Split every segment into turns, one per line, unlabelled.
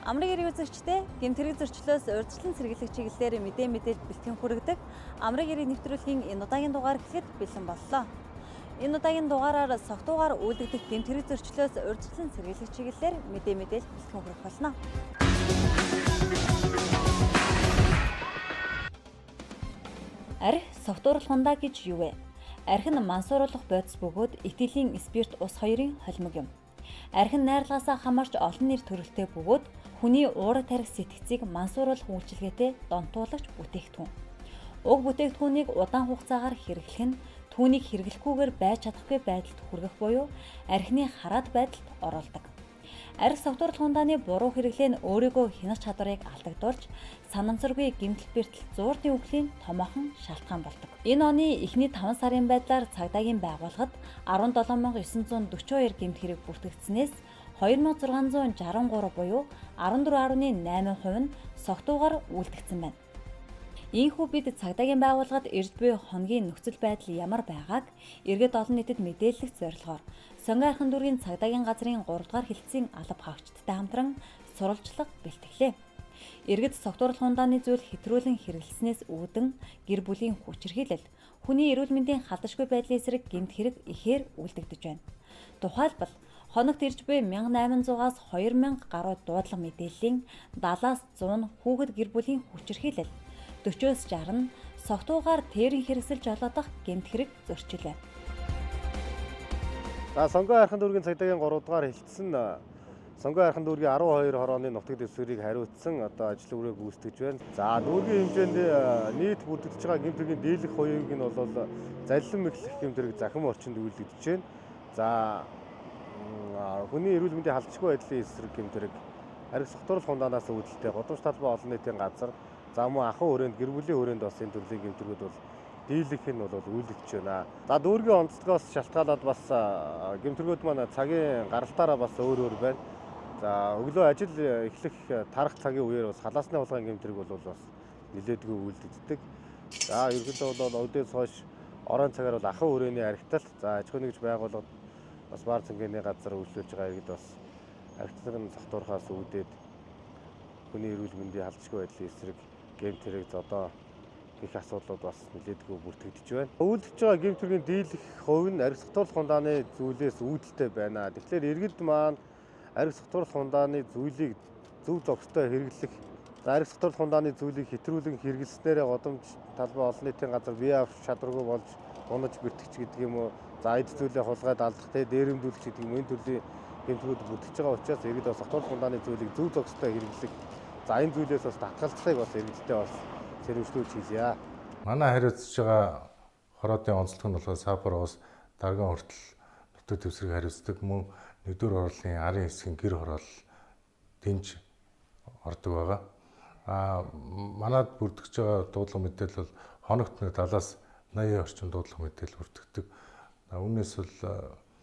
Амрын эрэг үзэгчдээ гэмт хэрэг зөрчлөөс урьдчилан сэргийлэх чиглэлээр мэдээ мэдээлэл бэлтгэн хүргэдэг Амрын эрэг нэвтрүүлгийн энэ удаагийн дугаар эхлэхэд бэлэн боллоо. Энэ удаагийн дугаараар согтуугаар үйлдэгдэх гэмт хэрэг зөрчлөөс урьдчилан сэргийлэх чиглэлээр мэдээ мэдээлэл бэлтгэн хүргэх болно. Арх согтууруулах ундаа гэж юу вэ? Арх нь мансууруулах бодис бөгөөд этилийн спирт ус хоёрын холимог юм. Арх нь найрлагаасаа хамаарч олон нэр төрөлтэй бөгөөд хүний уураг тарих сэтгцийг мансууруулах үйлчилгээтэй донтуулагч бүтээгдэхүүн. Уг бүтээгдэхүүнийг удаан хугацаагаар хэрэглэх нь түүнийг хэрэглэхгүйгээр байж чадахгүй байдалд хүргэх буюу архины хараад байдалд оруулдаг. Арх согтууруулах ундааны буруу хэрэглээ нь өөрийгөө хянах чадварыг алдагдуулж, санамсаргүй гэмтэл бэртэл зууртын үхлийн томоохон шалтгаан болдог. Энэ оны эхний 5 сарын байдлаар цагдаагийн байгууллагад 17942 гэмт хэрэг бүртгэгдсэнээс 2663 буюу 14.8% нь согтуугаар үйлдэгдсэн байна. Ийхүү бид цагдаагийн байгууллагад ирж буй хоногийн нөхцөл байдал ямар байгааг иргэд олон нийтэд мэдээлэх зорилгоор Сонгон архан дүүргийн цагдаагийн газрын 3 дугаар хэлтсийн алба хаагчдтай хамтран сурвалжлага бэлтгэлээ. Иргэд согтууруулах ундааны зүйл хэтрүүлэн хэрэглэснээс үүдэн гэр бүлийн хүчирхийлэл, хүний эрүүл мэндийн халдашгүй байдлын эсрэг гэмт хэрэг ихээр үлдэгдэж байна. Тухайлбал хоногт ирж буй 1800-аас 2000 гаруй дуудлага мэдээллийн 70-аас 100 нь хүүхэд гэр бүлийн хүчирхийлэл, 40-оос 60 нь согтуугаар тээрэн хэрэгсэл жолоодох гэмт хэрэг зөрчил байна.
За Сонгон архан дүүргийн цагдаагийн 3 дугаар хэлтсэн Сонгон архан дүүргийн 12 хорооны нутаг дэвсгэрийг хариуцсан одоо ажил үрээ гүйцэтгэж байна. За дүүргийн хэмжээнд нийт бүртгэж байгаа гэмт хэргийн дийлэх хувийг нь бол заллин мэхлэх гэмт хэрэг захим орчинд үйлдэгдэж байна. За хүний эрүүл мэндийн халдшгүй байдлын эсрэг гэмт хэрэг арх согтууруулах ундаанаас үүдэлтэй гудамж талбай олон нийтийн газар за мөн ахын хүрээнд гэр бүлийн хүрээнд бас энэ төрлийн гэмт хэргүүд бол дийлэх нь бол үйлдэгдэж байна. За дүүргийн онцлогоос шалтгаалаад бас гэмт хэргүүд маань цагийн гаралтаараа бас өөр өөр байна. За өглөө ажил эхлэх тарах цагийн үеэр бас халаасны хулгайн гэмт хэрэг бол бас нэлээдгүй үйлдэгддэг. За ерөнхийдөө бол өдөөс хойш оройн цагаар бол ахын хүрээний архиталт за аж ахуйн нэгж байгууллагад бас баар цэнгэний газар үйлчлүүлж байгаа иргэд бас архитектурын согтуурхаас үүдээд хүний эрүүл мэндийн халдшгүй байдлын эсрэг гэмт хэрэг зодоо гэх асуудлууд бас нэлээдгүй бүртгэгдэж байна. Үйлдэж байгаа гэмт хэргийн дийлэх хувь нь арх согтууруулах ундааны зүйлээс үүдэлтэй байна. Тэгэхээр иргэд маань арх согтууруулах ундааны зүйлийг зөв зохистой хэрэглэх, за арх согтууруулах ундааны зүйлийг хэтрүүлэн хэрэглэснээрээ гудамж талбай олон нийтийн газар бие авах чадваргүй болж унаж бэртгч гэдэг юм уу, за эд зүйлээ хулгайд алдах, тэ дээрэмдүүлэх гэдэг юм энэ төрлийн гэмт хэргүүд бүртгэж байгаа учраас иргэд бас согтууруулах ундааны зүйлийг зөв зохистой хэрэглэх, за энэ зүйлээс бас татгалзахыг бас иргэдтэй бас сэрэмжлүүлж хэлье.
Манай хариуцж байгаа хороодын онцлог нь болохоор Саапар уус дарган хүртэл нутаг дэвсгэрийг хариуцдаг, мөн нэгдүгээр хорооллын арын хэсгийн гэр хороолл дэнж ордог байгаа. Манад бүртгэж байгаа дуудлага мэдээлэл бол хоногт нэг 70-аас 80 орчим дуудлага мэдээлэл бүртгэдэг. Үүнээс бол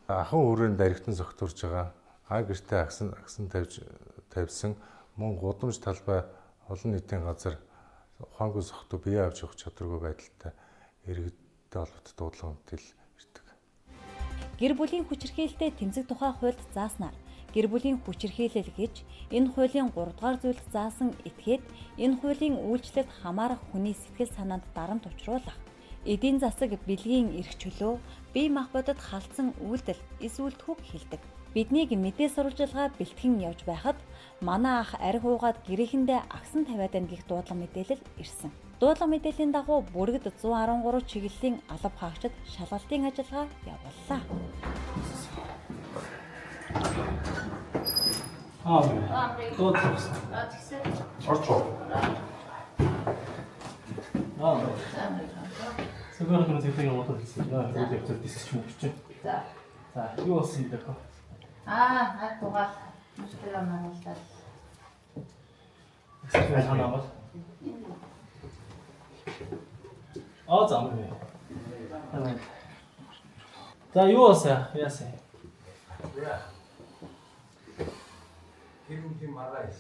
ахын хүрээнд архитан согтуурж байгаа, аа гэртээ агсан тавьсан мөн гудамж талбай олон нийтийн газар ухаангүй согтуу бие авч явах чадваргүй байдалтай иргэдтэй холбоотой дуудлага мэдээлэл ирдэг.
Гэр бүлийн хүчирхийлэлтэй тэмцэх тухай хуульд зааснаар гэр бүлийн хүчирхийлэл гэж энэ хуулийн 3 дугаар зүйлд заасан этгээд энэ хуулийн үйлчлэлд хамаарах хүний сэтгэл санаанд дарамт учруулах, эдийн засаг бэлгийн эрх чөлөө, бие махбодод халдсан үйлдэл эс үйлдэхүүг хэлдэг. Биднийг мэдээ сурвалжлагаа бэлтгэн явж байхад манай ах арх уугаад гэрээхэндээ агсан тавиад байна гэх дуудлага мэдээлэл ирсэн. Дуудлага мэдээллийн дагуу бүргэд 113 чиглэлийн алба хаагчид шалгалтын ажиллагаа явууллаа.
За юу болсон бэ?
Аа, тугаал. Мөчтөр амгаалдаа.
Санаа бол. Аа за амгүй. За юу болсон? Яасан?
Тэр үеийн маргаа.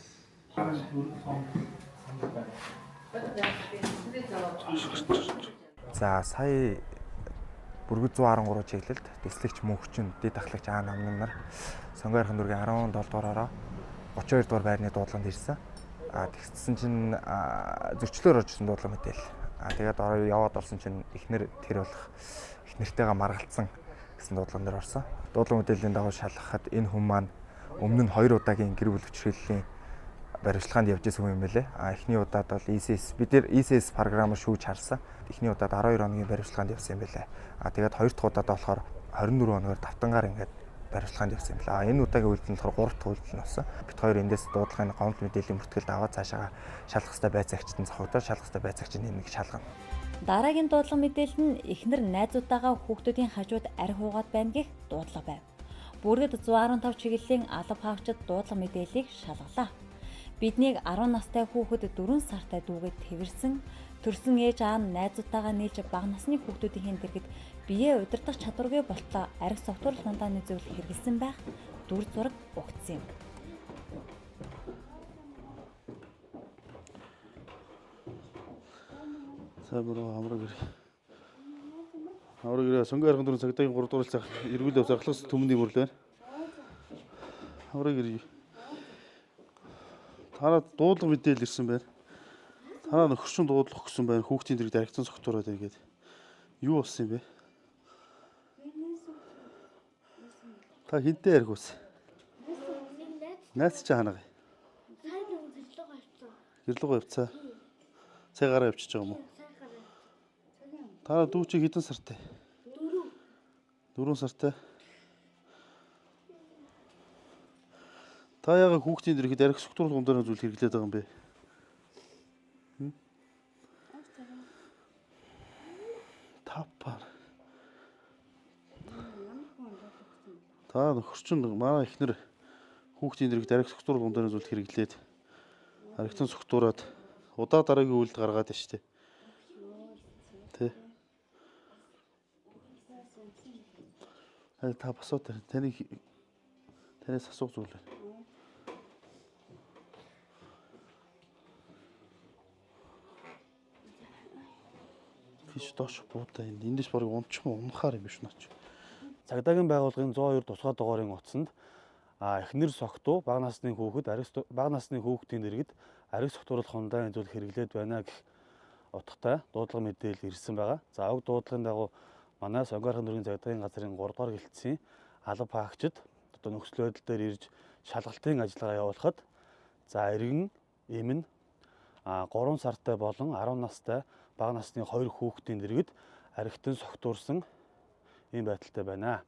За сая бүргэд 113 чиглэлд дэслэгч мөнхчин дэд ахлагч Аа намнан нар Сонгон архан дүүргийн 17 дугаар хороо 32 дугаар байрны дуудлаганд ирсэн. Тэгсэн чинь зөрчлөөр орж ирсэн дуудлага мэдээлэл. Тэгээд яваад орсон чинь эхнэр тэр болох эхнэртэйгээ маргалцсан гэсэн дуудлаган дээр орсон. Дуудлага мэдээллийн дагуу шалгахад энэ хүн маань өмнө нь 2 удаагийн гэр бүл хүчирхийллийн баримтчилгаанд явж исэн хүн юм байлээ. Эхний удаад бол ECS бид нэр ECS програмаар шүүж харсан. Эхний удаад 12 хоногийн баримтчилгаанд явсан юм байлээ. Тэгээд хоёр дахь удаад болохоор 24 хоногор давтангаар ингээд баримтчилгаанд явсан юм байна. Энэ удаагийн үйлдэл нь болохоор 3 дахь үйлдэл нь болсон. Бид хоёр эндээс дуудлагын гомдол мэдээллийн бүртгэлд аваад цаашаага шалгах ёстой байцаагчид нь зохиогдоод шалгах ёстой байцаагчид нэг шалгана.
Дараагийн дуудлага мэдээлэл нь эхнэр найзуудтайгаа хүүхдүүдийн хажууд архи уугаад байна гэх дуудлага байв. Бүргэд 115 чиглэлийн алба хаагчид дуудлага мэдээллийг шалгалаа. Биднийг 10 настай хүүхэд 4 сартай дүүгээд тэрсэн төрсөн ээж аав нь найзуудтайгаа нийлж бага насны хүүхдүүдийн дэргэд биеэ удирдах чадваргүй болтлоо архи согтууруулах хундааны зүйл хэрэглэсэн байх дүр зураг угтсан юм.
Сайн буруу хамраг гэр. Хамраг гэр Сонгон арган дөрвөн цагдаагийн 3 дугаар цаг эргүүл явц архлаас түмний бүрлээ. Хамраг гэр. Танаа дуудлага мэдээлэл ирсэн байна. Танаа нөхөрчин дуудлага өгсөн байна. Хүүхдийн дэргэд архицсан согтуураад байна гээд. Юу болсон юм бэ? Та хинтээ арх ус? Найз чи хаанаа? Гэрлэгөө явцаа. Сая гараа явчихж байгаа юм уу? Танаа дүү чи хэдэн сартай? 4. 4 сартай. Та яагаад хүүхдийн дэргэд архи согтууруулах ундааны зүйл хэрэглээд байгаа юм бэ? Таппар. Та нөхөрчин манай эхнэр хүүхдийн дэргэд архи согтууруулах ундааны зүйл хэрэглээд архитан согтуураад удаа дараагийн үйлдэл гаргаад байна шүү дээ. Тэ. Та босоод таны танаас асуух зүйл байна. Тийш доош буудаа энэ эндээс барыг унчхан унахаар юм биш наач.
Цагдаагийн байгууллагын 102 тусгай дугаарын утсанд эхнэр согтуу бага насны хүүхэд бага насны хүүхдийн дэргэд архи согтууруулах хундааны зүйл хэрэглээд байна гэх утгатай дуудлага мэдээлэл ирсэн байгаа. За уг дуудлагын дагуу манай Сонгон архын дүүргийн цагдаагийн газрын 3 дугаар гэлтсийн алба хаагчид одоо нөхцөл байдал дээр ирж шалгалтын ажиллагаа явуулахад за иргэн эмэн 3 сартай болон 10 настай бага насны 2 хүүхдийн дэргэд архитан согтуурсан ийм байдалтай байна.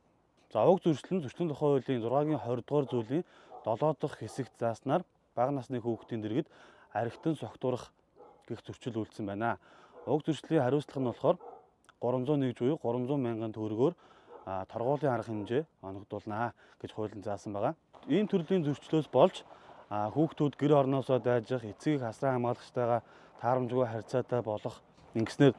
За уг зөрчил нь зөрчлийн тухай хуулийн 6-гийн 20 дугаар зүйлийн 7 дахь хэсэгт зааснаар бага насны хүүхдийн дэргэд архитан согтуурах гэх зөрчил үйлдсэн байна. Уг зөрчлийн хариуцлага нь болохоор 301 буюу 300 мянган төгрөгөөр торгуулийн арга хэмжээ оногдуулнаа гэж хуулийн заасан байгаа. Ийм төрлийн зөрчлөөс болж хүүхдүүд гэр орноосоо дайжих, эцэг их асран хамгаалагчтайгаа таарамжгүй харьцаатай болох, ингэснээр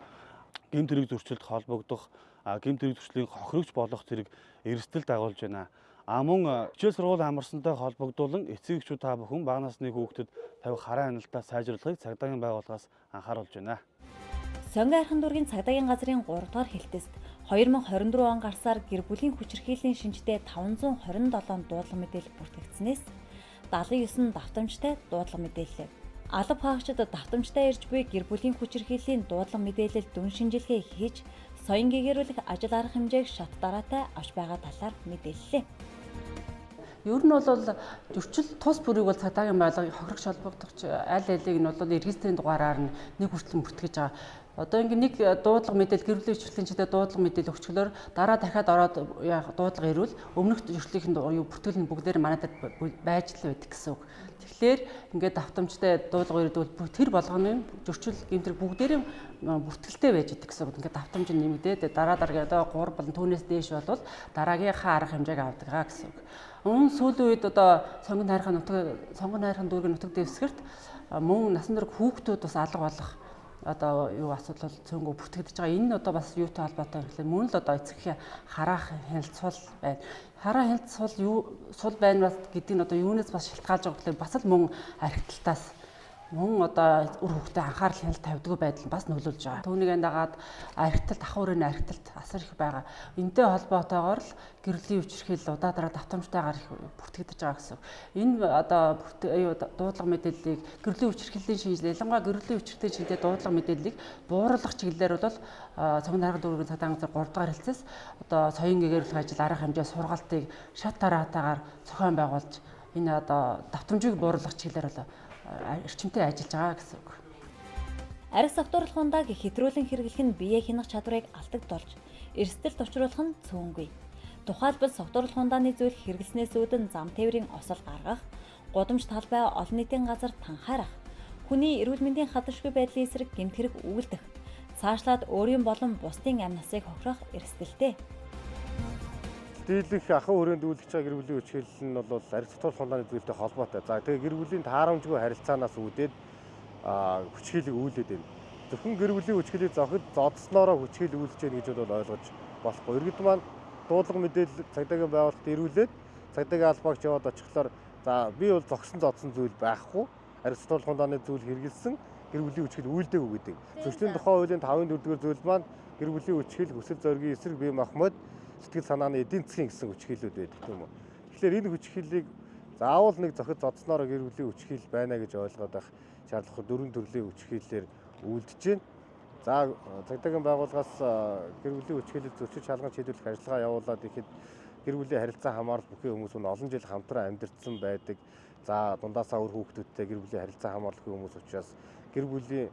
гэмт хэрэг зөрчилд холбогдох, гэмт хэрэг зөрчлийн хохирогч болох зэрэг эрсдэл дагуулж байна. Мөн хичээл сургууль амарсантай холбогдуулан эцэг эхчүүд та бүхэн бага насны хүүхдэд тавих хараа хяналтаа сайжруулахыг цагдаагийн байгууллагаас анхааруулж байна.
Сонгон архин дүүргийн цагдаагийн газрын 3 дугаар хэлтэст 2024 он гарсаар гэр бүлийн хүчирхийллийн шинжтэй 527 дуудлага мэдээлэл бүртгэгдсэнээс 79 давтамжтай дуудлага мэдээллээ. Алба хаагчид давтамжтай ирж буй гэр бүлийн хүчирхийллийн дуудлага мэдээлэл дүн шинжилгээ хийж соён гэгэрүүлэх ажил арга хэмжээг шат дараатай авч байгаа талаар мэдээллээ.
Ер нь бол зөрчил тус бүрийг бол цагдаагийн байгууллагын хохирогч холбогдогч аль алийг нь бол регистрийн дугаараар нь нэг хүртэл бүртгэж байгаа. Одоо ингээ нэг дуудлага мэдээлэл гэр бүлийн зөрчлийн чиглэлээр дуудлага мэдээлэл өгчглөөр дараа дахиад ороод дуудлага ирвэл өмнөх зөрчлийн юу бүртгэл нь бүгдээр манай дээр байж л байдаг гэсэн үг. Тэгэхээр ингээд давтамжтай дуудлага ирдэг бол тэр болгоны зөрчил гэмтрэг бүгдээрээ бүртгэлтэй байж идэг гэсэн үг. Ингээд давтамж нь нэмэгдээд дараа дараагийн одоо 3 болон түүнээс дээш бол дараагийнхаа арга хэмжээг авдаг гэсэн үг. Өмнө сүүлийн үед одоо сонгон найрхан нутаг сонгон найрхан дүүргийн нутаг дэвсгэрт мөн насан турш хүүхдүүд бас алга болох одоо юу асуудал цөөнгөө бүртгэгдэж байгаа. Энэ нь одоо бас юутай холбоотой юм гэхлээр мөн л одоо эцэгхийн хараах хяналт байна. Хараа хяналт сул юу сул байна бас гэдэг нь одоо юунаас бас шалтгаалж байгаа гэхлээр бас л мөн архиталтаас Мөн одоо үр хөвгтөд анхаарал хяналт тавьдгүй байдал нь бас нөлөөлж байгаа. Түүнийг дагаад архиталт, ах өрөөний архиталт асар их байгаа. Энтэй холбоотойгоор л гэр бүлийн хүчирхийлэл удаа дараа давтамжтайгаар их бүртгэгдэж байгаа гэсэн. Энэ одоо дуудлага мэдээллийг гэр бүлийн хүчирхийллийн шинжилгээ, ялангуяа гэр бүлийн хүчирхийллийн шинжилгээ дуудлага мэдээллийг бууруулах чиглэлээр бол Цогц харган дүүргийн цагдаа газар 3 дугаар хэлцээс одоо соён гэгэрүүлэх ажил, арга хэмжээ, сургалтыг шат тараатаагаар зохион байгуулж энэ одоо давтамжийг бууруулах чиглэлээр бол эрчимтэй ажиллаж байгаа гэсэн үг.
Архи согтууруулах ундааг хэтрүүлэн хэрэглэх нь бие хянах чадварыг алдагдуулж, эрсдэлд учруулах нь цөөнгүй. Тухайлбал согтууруулах ундааны зүйл хэрэглэснээс үүдэн зам тээврийн осол гаргах, гудамж талбай олон нийтийн газар танхаарах, хүний эрүүл мэндийн хадашгүй байдлын эсрэг гэмт хэрэг үйлдэх, цаашлаад өөрийн болон бусдын амь насыг хохирох эрсдэлтэй.
Дийлэнх ахуй хүрээнд үйлдэж байгаа гэр бүлийн хүчирхийлэл нь бол архи согтууруулах ундааны зүйлтэй холбоотой. За тэгээ гэр бүлийн таарамжгүй харилцаанаас үүдээд хүчирхийлэл үүлээд байна. Зөвхөн гэр бүлийн хүчирхийллийг зохид зодсноороо хүчирхийлэл үүлдэж байна гэж бол ойлгож болохгүй. Иргэд маань дуудлага мэдээлэл цагдаагийн байгууллагад ирүүлээд цагдаагийн албаагч яваад очихлоор за би бол зогсон зодсон зүйл байхгүй. Архи согтууруулах ундааны зүйл хэрэгэлсэн гэр бүлийн хүчирхийлэл үүлдээгүй гэдэг. Зөрчлийн тухай хуулийн 5-4 дугаар зүйл маань гэр бүлийн хүчирхийлэл, хүсэл зоригийн эсрэг бие махбод сэтгэл санааны эдийн засгийн гэсэн хүчирхийллүүд байдаг тийм үү. Тэгэхээр энэ хүчирхийллийг заавал нэг зохид зодсноороо гэр бүлийн хүчирхийлэл байна гэж ойлгоод байх шаардлагагүй дөрвөн төрлийн хүчирхийллээр үүлдэж байна. За цагдаагийн байгууллагаас гэр бүлийн хүчирхийлэл зөрчил шалган шийдвэрлэх ажиллагаа явуулаад ихэд гэр бүлийн харилцаа хамаарал бүхий хүмүүс нь олон жил хамтран амьдарсан байдаг. За дундаасаа үр хүүхдүүдтэй гэр бүлийн харилцаа хамааралгүй хүмүүс учраас гэр бүлийн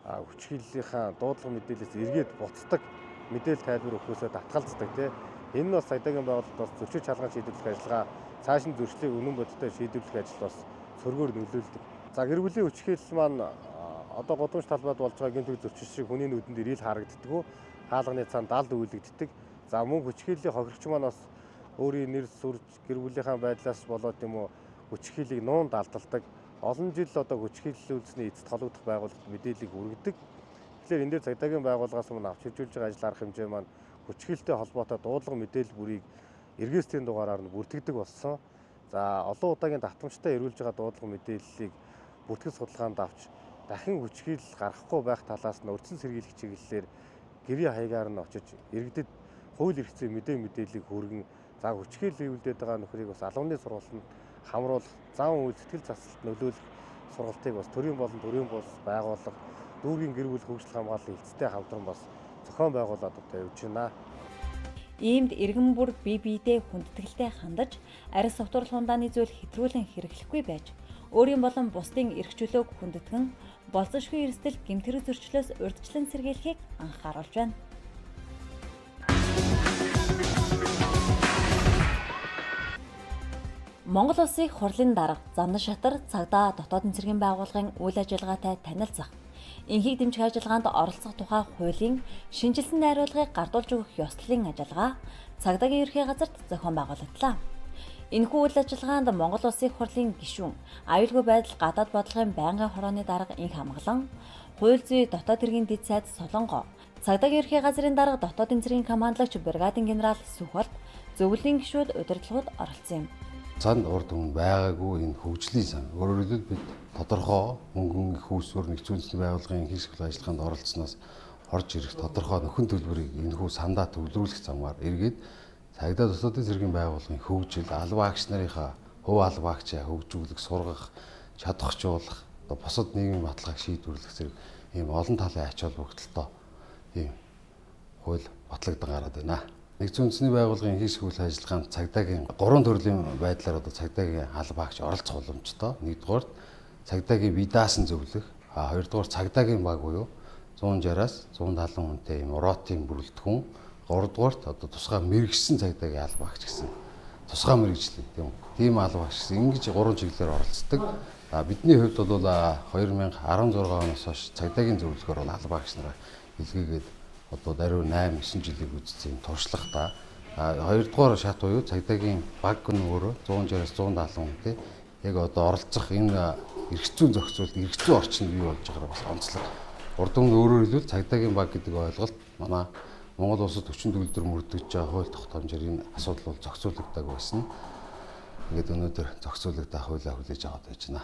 хүчирхийллийнхаа дуудлага мэдээлэлээс эргээд буцдаг мэдээлэл тайлбар өгөхөөсөө татгалздаг тий. Энэ нь бас цагдаагийн байгууллагад бас зөрчил шалган шийдвэрлэх ажиллагаа цааш нь зөрчлийг үнэн бодиттой шийдвэрлэх ажил бас сөргөөр нөлөөлдөг. За гэр бүлийн хүчирхийлэл маань одоо гудамж талбайд болж байгаа гэмт хэрэг зөрчил шиг хүний нүдэнд ирэл харагддаггүй. Хаалганы цаана далд үйлэгддэг. За мөн хүчирхийллийн хохирогч маань бас өөрийн нэр сүрж гэр бүлийнхаа байдлаас болоод юм уу хүчирхийллийг нуун далдалдаг. Олон жил одоо хүчирхийлэл үйлсний эцэст холбогдох байгууллагад мэдээллийг хүргэдэг. Тэгэхээр энэ дээр цагдаагийн байгууллагаас мөн авч хэрэгжүүлж байгаа ажил арга хэмжээ маань хүчирхийлэлтэй холбоотой дуудлага мэдээлэл бүрийг эргээсийн дугаараар нь бүртгэдэг болсон. За олон удаагийн давтамжтай эрүүлж байгаа дуудлага мэдээллийг бүртгэл судалгаанд авч дахин хүчирхийлэл гаргахгүй байх талаас нь урьдчилан сэргийлэх чиглэлээр гэрийн хаягаар нь очиж иргэдэд хууль эрх зүйн мэдээллийг хүргэн за хүчирхийлэл үйлдээд байгаа нөхрийг бас албаны сургалтанд хамруулах, зан үйл сэтгэл засалт нөлөөлөх сургалтыг бас төрийн болон төрийн бус байгууллага дүүргийн гэр бүл хөгжил хамгааллын хэлцтэй хамтран бас зохион байгуулад одоо явж байна.
Иймд иргэн бүр бие биедээ хүндэтгэлтэй хандаж, архи согтууруулах ундааны зүйл хэтрүүлэн хэрэглэхгүй байж, өөрийн болон бусдын эрх чөлөөг хүндэтгэн, болзошгүй эрсдэл гэмт хэрэг зөрчлөөс урьдчилан сэргийлэхийг анхааруулж байна. Монгол Улсын хурлын дарга Зандан Шатар цагдаа дотоодын цэргийн байгууллагын үйл ажиллагаатай танилцах, энхийг дэмжих ажиллагаанд оролцох тухай хуулийн шинжилсэн найруулгыг гардуулж өгөх ёслолын ажиллагаа цагдаагийн ерхий газарт зохион байгуулагдлаа. Энэхүү үйл ажиллагаанд Монгол Улсын хурлын гишүүн, аюулгүй байдал гадаад бодлогын байнгын хорооны дарга Инх Амгалан, хууль зүй дотоод хэргийн дэд сайд Солонгоо, цагдаагийн ерхий газрын дарга дотоодын цэргийн командлагч бригадын генерал Сүхболт, зөвлөлийн гишүүд удирдлагууд оролцсон юм.
Санд урд өмнө байгаагүй энэ хөгжлийн сан. Өөрөөр хэлбэл бид тодорхой мөнгөн их үүсвэр нэгдсэн үндэсний байгууллагын хийсгэл ажиллагаанд оролцсноос орж ирэх тодорхой нөхөн төлбөрийг энэхүү сандаа төвлөрүүлэх замаар эргээд цагдаа дотоодын цэргийн байгууллагын хөгжил, албан агч нарынхаа хувь албан агчаа хөгжүүлэх, сургах, чадахжуулах, одоо бусад нийгмийн баталгааг шийдвэрлэх зэрэг ийм олон талын ач холбогдолтой ийм хууль батлагдсан гараад байна. Нэгдсэн үндэсний байгууллагын хийсгүүл ажиллагаанд цагдаагийн гурван төрлийн байдлаар одоо цагдаагийн албан агч оролцох боломжтой. Нэгдүгээр цагдаагийн бие даасан зөвлөх, хоёрдугаар цагдаагийн баг буюу 160-аас 170 хүнтэй ийм ротын бүрэлдэхүүн, гуравдугаарт одоо тусгай мэрэгсэн цагдаагийн албан агч гэсэн тусгай мэрэгжлийн тийм үү. Тийм албан агч гэсэн ингэж гурван чиглэлээр оролцдог. Бидний хувьд бол 2016 оноос хойш цагдаагийн зөвлөхөөр бол албан агч нараа илгээгээд одоо даруй 8 9 жилийг үзсэн юм туршлагатай. Хоёрдугаар шат буюу цагдаагийн баг нь өөрөө 160-аас 170 хүнтэй яг одоо оролцох энэ эрх зүйн зохицуулалт, эрх зүйн орчинд бий болж байгаа бас онцлог. Урд өмнө өөрөөр хэлбэл цагдаагийн баг гэдэг ойлголт манай Монгол улсад хүчин төгөлдөр мөрдөгж байгаа хууль тогтоомжоор энэ асуудал бол зохицуулагдаагүй байсан. Ингээд өнөөдөр зохицуулагдаа хуулиа хүлээж аваад байж байна.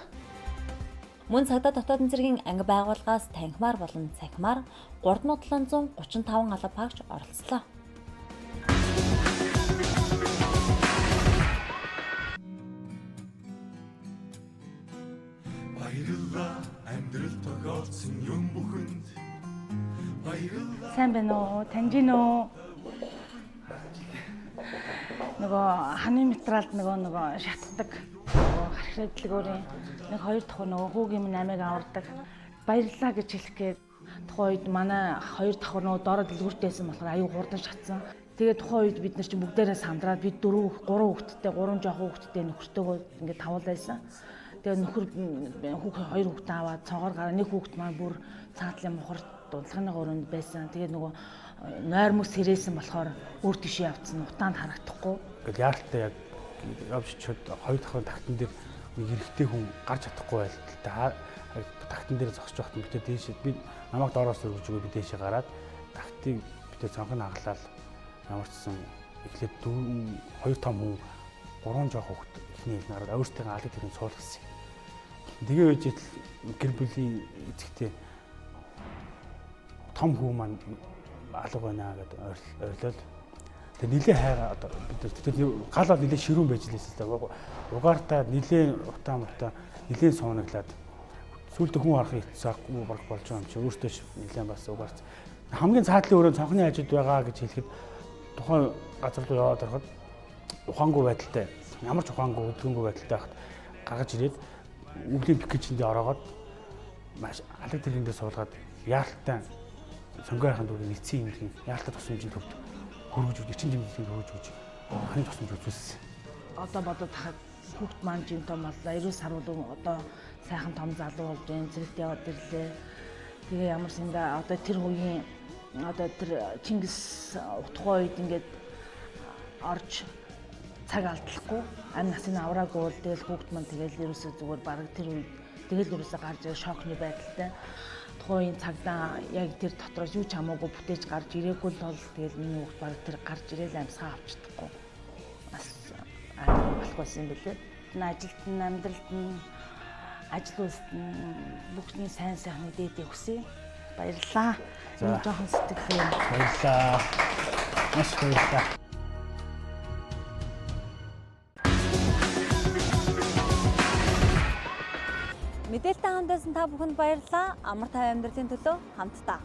Мөн цагдаа дотоодын зэргийн анги байгууллагаас танхимаар болон цахимаар 3735 алба паагч оролцлоо.
Баярлалаа амьдрал тохиолдсон юм бүхэнд. Баярлалаа.
Сайн байна уу? Таньж гин үү? Нөгөө ханы материалд нөгөө шатдаг. Нөгөө хархираадлаг өөрийн нэг хоёр дахь нөгөө хүүгийн минь амийг авардаг. Баярлалаа гэж хэлэх гээд тухайн үед манай хоёр давхар нөгөө доороо дэлгүүртэйсэн болохоор аюу хурдан шатсан. Тэгээ тухайн үед бид нар чинь бүгдээрээ сандраад бид 4 3 хүүхэдтэй 3 жоохон хүүхэдтэй нөхөртөөгөө ингээд тавуулайсан. Тэгээ нөхөр хүүх хоёр хүүхдээ аваад цогоор гараа нэг хүүхэд маань бүр цаатлын мухар дундлахны өрөөнд байсан. Тэгээ нөгөө нойр мөс хэрээсэн болохоор өөр тийшээ явцсан утаанд харагдахгүй.
Ингээл яаралтай яг явж чод хоёр давхрын тагтан дээр нэг эрэгтэй хүн гарч чадахгүй байлтай тагтан дээр зогсож байхад битээ дээшээ би намайг доороос өргөж өгөө би дээшээ гараад тагтыг битээ цонх нь хаглаад ямар ч сан эхлээд хоёр том хүн гурван жоох хүүхэд эхний хэл нараад өөрсдийнхээ алыг тэрийг суулгасан. Тэгээ үеж гэр бүлийн эцэгтэй том хүү маань алга байна гэдээ ойрлол. Тэгээ нилээ хайгаа одоо бид нар гал бол нилээ ширүүн байж лээсэн л да. Угаартаа нилээ утаа мутаа нилээ суунаглаад сүүлдээ хүн харахын хэцүү баг болж байгаа юм чи өөртөө нилээ бас угаарц. Хамгийн цаатлын өрөө цонхны хажууд байгаа гэж хэлэхэд тухайн газар руу яваад ороход ухаангүй байдалтай ямар ч ухаангүй хөдөлгөөнгүй байдалтай байхад гаргаж ирээд өвлийн пакэжиндээ ороогоод маш алаг тэргэндээ суулгаад яаралтай сонгой хайхын дүүргийн эцсийн имлэгийн яаралтай тусламжийн төвд хөргөж өгч, эрчим тэмдэглэлийн хөргөж өгч ханы тусламж үзүүлсэн.
Одоо бодоод тахад хүүхд маань жин том боллоо. 90 сар бол одоо сайхан том залуу болж байна. Зэрэгт яваад ирлээ. Тэгээ ямар сэнда одоо тэр үеийн одоо тэр Чингис утгын үед ингээд орж цаг алдлахгүй амь насыг авраагүй бол тэгэл хүүхд маань тэгэл ерөөсөө зүгээр бараг тэр үед тэгэл ерөөсөө гарч ирэх шокны байдалтай. Тухайн үеийн цагдаа яг тэр дотроос юу ч хамаагүй бүтээж гарч ирээгүй л бол тэгэл миний хүүхд бараг тэр гарч ирээл амьсгаа авч чадахгүй бас амар болох байсан юм билээ. Ажилд нь амьдралд нь ажил үйлсэд нь бүхний сайн сайхны дээдээ хүсье. Баярлалаа. Энэ жоохон сэтгэл юм.
Баярлалаа. Маш их баярлалаа.
Мэдээлэлтэй хамт байсан та бүхэнд баярлалаа. Амар тайван амьдралын төлөө хамтдаа.